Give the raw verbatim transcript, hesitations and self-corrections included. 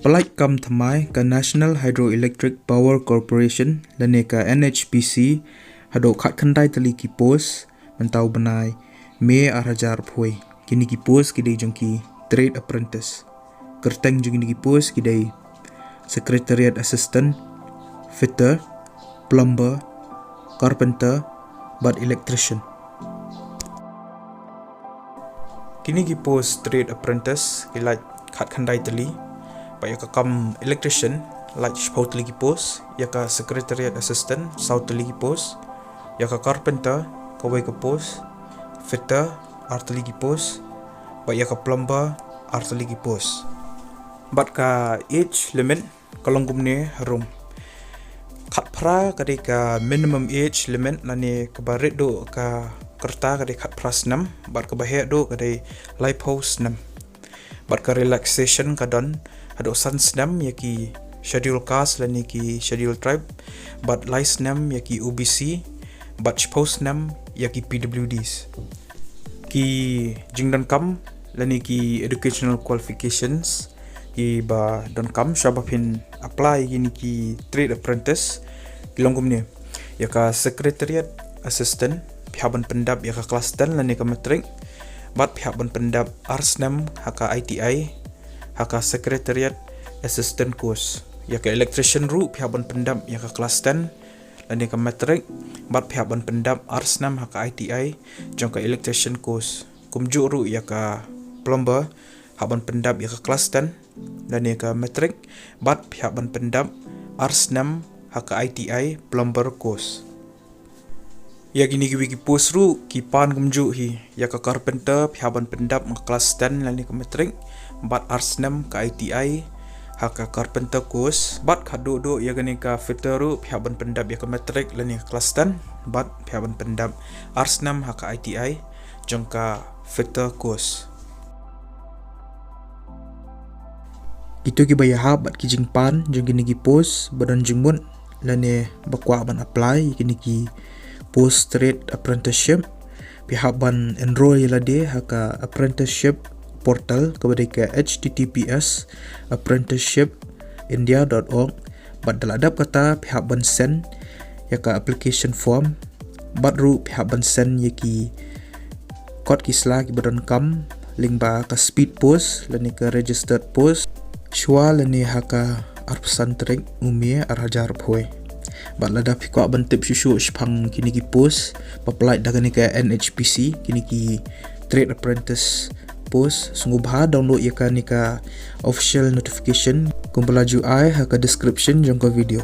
Pyllait kam thymmai ka National Hydroelectric Power Corporation lane ka N H P C haduh khatkhyndai tylli ki post mynta u bnai May ar hajar arphew. Kine ki post ki dei jong ki trade apprentice. Kyrteng jong kine ki post ki dei Secretariat Assistant, Fitter, Plumber, Carpenter bad Electrician. Kine ki post trade apprentice ki lait khatkhyndai tylli. Bad ïa ka kam electrician lait shiphew tylli ki post, ïa ka secretariat assistant saw tylli ki post, ïa ka carpenter kawei ka post, fitter ar tylli ki post, bad ïa ka plumber ar tylli ki post. Bad ka age limit ka long kumne harum. Khatphra ka dei ka minimum age limit lane kaba rit duh ka rta ka dei khatphra snem, bad kaba heh duh ka dei laiphew snem. Bad ka relaxation ka don haduh san snem ïa ki schedule caste lane ki schedule tribe, bad lai snem ïa ki O B C, bad shiphew snem ïa ki P W Ds. Ki jingdonkam lane ki educational qualifications kiba donkam shwa ba phin apply ïa kine ki trade apprentice ki long kumne. Ïa ka secretariat assistant phi hap ban pyndap ïa ka klas ten lane ka matric, bad phi hap ban pyndap ar snem ha ka I T I ha ka secretariat assistant course. Ïa ka electrician ruh phi hap ban pyndap ïa ka klas ten lane ka matric, bad phi hap ban pyndap ar snem ha ka I T I jong ka electrician course. Kumjuh ruh ïa ka plumber hap ban pyndap ïa ka klas ten lane ka matric, bad phi hap ban pyndap ar snem ha ka I T I plumber course. Ïa kine kiwei ki post ruh ki pan kumjuh hi. Ïa ka carpenter phi hap ban pyndap ha ka klas ten lane ka matric, bad ar snem ka I T I ha ka carpenter course, bad haduh duh ïa kane ka fitter ruh phi hap ban pyndap ïa ka matric lane ka klas ten, bad phi hap ban pyndap ar snem ha ka I T I jong ka fitter course. Kito kiba ïahap bad ki jingpan jong kine ki post ba don jingmut lane ba kwah ban apply ïa kine ki post trade apprenticeship, phi hap ban enroll ïa lade ha ka apprenticeship portal kaba dei ka H T T P S apprenticeship india dot org. Bad da la dep kata phi hap ban send ïa ka application form, bad ruh phi hap ban send ïa ki kot ki sla kiba donkam lyngba ka speed post lane ka registered post shwa lane ha ka arphew san tarik u May ar hajar arphew. Bad lada phi kwah ban tip shuh shuh shaphang kine ki post ba pyllait da kane ka N H P C, kine ki trade apprentice post, sngewbha download ïa kane ka official notification kumba la ju ai ha ka description jong ka video.